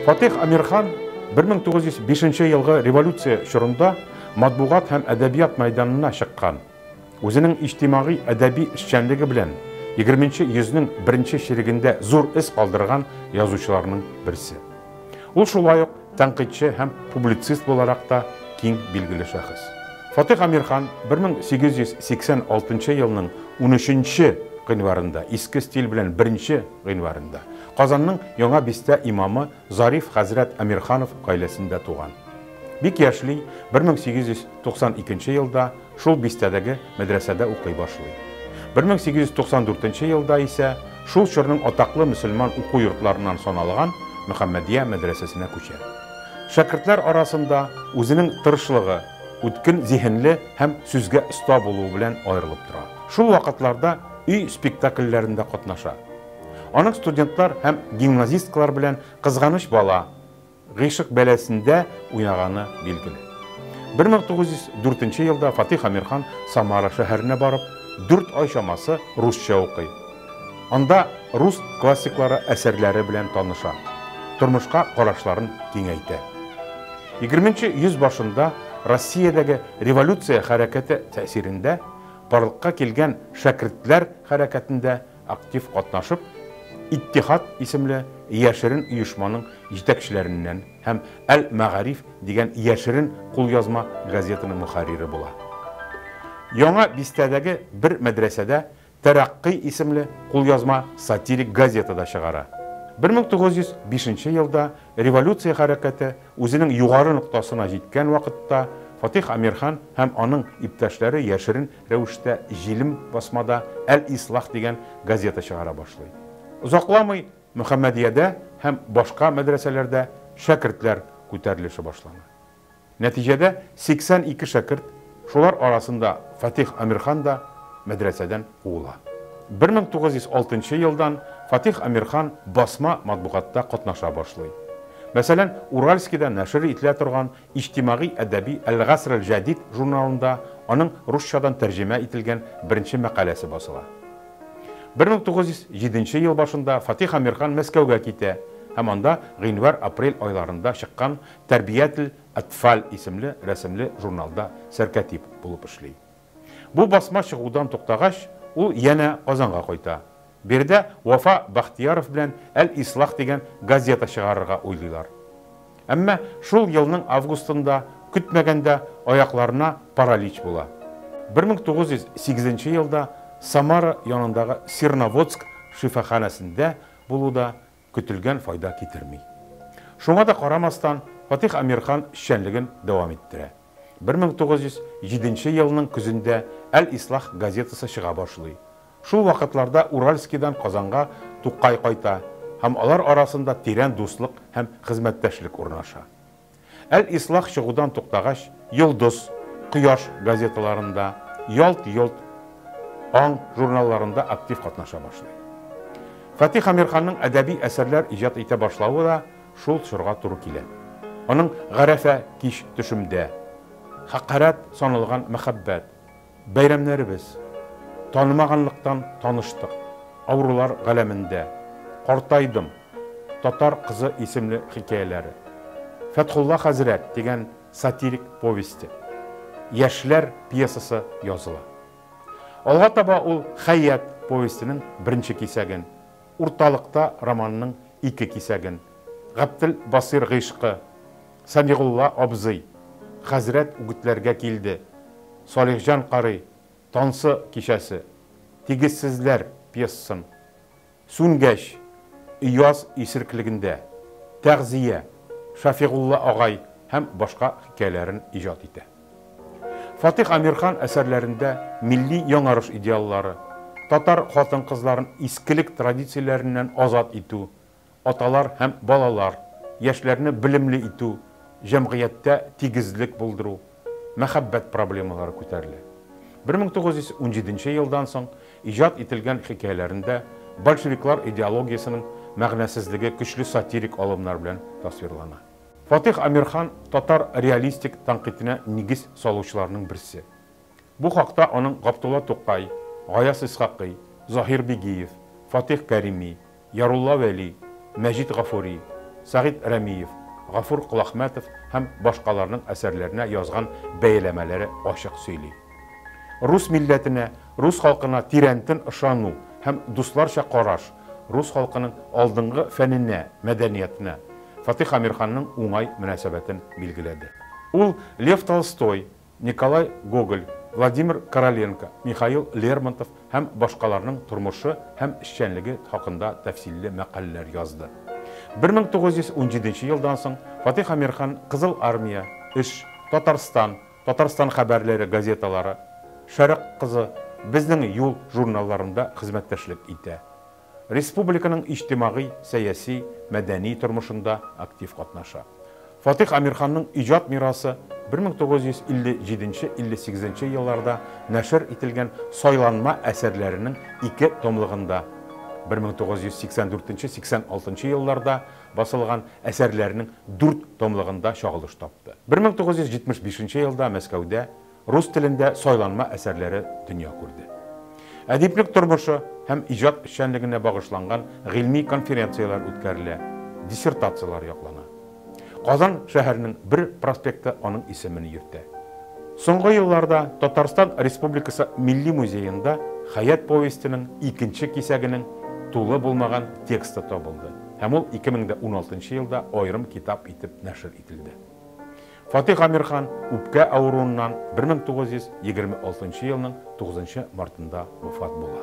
Фатих Әмирхан 1905 елгы революция чорында матбугат һәм әдәбият мәйданына чыккан. Үзенең иҗтимагый әдәби эшчәнлеге белән 20 йөзнең беренче чирегендә зур эз калдырган язучыларның берсе. Ул шулай ук тәнкыйтьче һәм публицист буларак та киң билгеле шәхес. Фатих Әмирхан 1886 елның 13 гыйнварында, иске стиль белән 1 гыйнварында, Казанның Яңа Бистә имамы Зариф хәзрәт Әмирханов гаиләсендә туган. Бик яшьли, 1892 елда шул бистәдәге мәдрәсәдә укый башлый. 1894 елда исә шул чорның атаклы мөселман уку йортларыннан саналган Мөхәммәдия мәдрәсәсенә күчә. Шәкертләр арасында үзенең тырышлыгы, үткен зиһенле һәм сүзгә оста булуы белән аерылып тора. Шул вакытларда өй спектакльләрендә катнаша. Аның студентлар һәм гимназисткалар белән Кызганыч бала, Гыйшык бәласендә уйнаганы билгеле. 1904 елда Фатих Әмирхан Самара шәһәренә барып, 4 ай чамасы русча укый. Анда рус классиклары әсәрләре белән таныша, тормышка карашларын киңәйтә. 20 йөз башында Россиядәге революция хәрәкәте тәэсирендә барлыкка килгән шәкертләр хәрәкәтендә актив катнашып, Иттихад исемле яшерен оешманың җитәкчеләреннән һәм Әл-Мәгариф дигән яшерен кулъязма газетаның мөхәррире була. Яңа бистәдәге бер мәдрәсәдә Тәрәккый исемле кулъязма сатирик газета да чыгара. 1905 елда революция хәрәкәте үзенең югары ноктасына җиткән вакытта Фатих Әмирхан һәм аның иптәшләре яшерен рәвештә җилем басмада Әл-Ислах дигән газета чыгара башлый. Озакламый Мөхәммәдиядә һәм башка мәдрәсәләрдә шәкертләр күтәрелеше башлана. Нәтиҗәдә 82 шәкерт, шулар арасында Фатих Әмирхан да мәдрәсәдән куыла. 1906 елдан Фатих Әмирхан басма матбугатта катнаша башлый. Мәсәлән, Уральскида нәшер ителә торган Иҗтимагый-әдәби Әл-Гаср әл-Җәдид журналында аның русчадан тәрҗемә ителгән беренче мәкаләсе басыла. 1907 ел башында Фатих Әмирхан Мәскәүгә китә һәм анда гыйнвар-апрель айларында чыккан Тәрбиятел-әтфаль исемле рәсемле журналда сәркәтип булып эшли. Бу басма чыгудан туктагач, ул янә Казанга кайта. Биредә Вафа Бәхтияров белән Әл-Ислах дигән газета чыгарырга уйлыйлар. Әмма шул елның августында көтмәгәндә аякларына паралич була. 1908 елда Самара янындагы Серноводск шифаханәсендә булу да көтелгән файда китерми. Шуңа да карамастан, Фатих Әмирхан эшчәнлеген дәвам иттерә. 1907 елның көзендә Әл-Ислах газетасы чыга башлый. Шул вакытларда Уральскидан Казанга Тукай кайта һәм алар арасында тирән дуслык һәм хезмәттәшлек урнаша. Әл-Ислах чыгудан туктагач, Йолдыз, Кояш газеталарында, Ялт-йолт, Аң журналларында актив катнаша башлый. Фатих Әмирханның әдәби әсәрләр иҗат итә башлавы да шул чорга туры килә. Аның Гарәфә кич төшемдә, Хәкарәт саналган мәхәббәт, Бәйрәмнәребез, Танымаганлыктан таныштык, Авырулар галәмендә, Картайдым, Татар кызы исемле хикәяләре, Фәтхулла хәзрәт дигән сатирик повесте, Яшьләр пьесасы языла. Алга таба ул Хәят повестенең беренче кисәген, Урталыкта романының ике кисәген, Гаптелбасыйр гыйшкы, Сәмигулла абзый, Хәзрәт үгетләргә килде, Салихҗан карый, Тансы кичәсе, Тигезсезләр пьесасын, Сүнгәч, Өяз исереклегендә, Тәгъзия, Шәфигулла агай һәм башка хикәяләрен иҗат итә. Фатих Әмирхан әсәрләрендә милли яңарыш идеаллары, татар хатын-кызларын искелек традицияләреннән азат итү, аталар һәм балалар, яшьләрне белемле итү, җәмгыятьтә тигезлек булдыру, мәхәббәт проблемалары күтәрелә. 1917 елдан соң иҗат ителгән хикәяләрендә большевиклар идеологиясенең мәгънәсезлеге көчле сатирик алымнар белән тасвирлана. Фатих Әмирхан татар реалистик тәнкыйтенә нигез салучыларның берсе. Бу хакта аның Габдулла Тукай, Гаяз Исхакый, Заһир Бигиев, Фатих Кәрими, Ярулла Вәли, Мәҗит Гафури, Сәгыйть Рәмиев, Гафур Колахмәтов һәм башкаларның әсәрләренә язган бәяләмәләре ачык сөйли. Рус милләтенә, рус халкына тирәнтен ышану һәм дусларча караш, рус халкының алдынгы фәненә, мәдәниятына Фатих Әмирханның уңай мөнәсәбәтен билгеләде. Ул Лев Толстой, Николай Гоголь, Владимир Короленко, Михаил Лермонтов һәм башкаларның тормышы һәм эшчәнлеге хакында тәфсилле мәкаләләр язды. 1917 елдан соң Фатих Әмирхан Кызыл Армия, Эш, Татарстан, Татарстан хәбәрләре газеталары, Шәрык кызы, Безнең юл журналларында хезмәттәшлек итә. Республиканың иҗтимагый, сәяси, мәдәни тормышында актив катнаша. Фатих Әмирханның иҗат мирасы 1957-58 елларда нәшер ителгән сайланма әсәрләренең ике томлыгында, 1984-86 елларда басылган әсәрләренең дүрт томлыгында чагылыш тапты. 1975 елда Мәскәүдә рус телендә сайланма әсәрләре дөнья күрде. Әдиплек тормышы һәм иҗат эшчәнлегенә багышланган гыйльми конференцияләр үткәрелә, диссертацияләр яклана. Казан шәһәренең бер проспекты аның исемен йөртә. Соңгы елларда Татарстан Республикасы Милли музеенда Хәят повестеның икенче кисәгенең тулы булмаган тексты табылды һәм ул 2016 елда аерым китап итеп нәшер ителде. Фатих Әмирхан үпкә авыруыннан 1926 елның 9 мартында вафат була.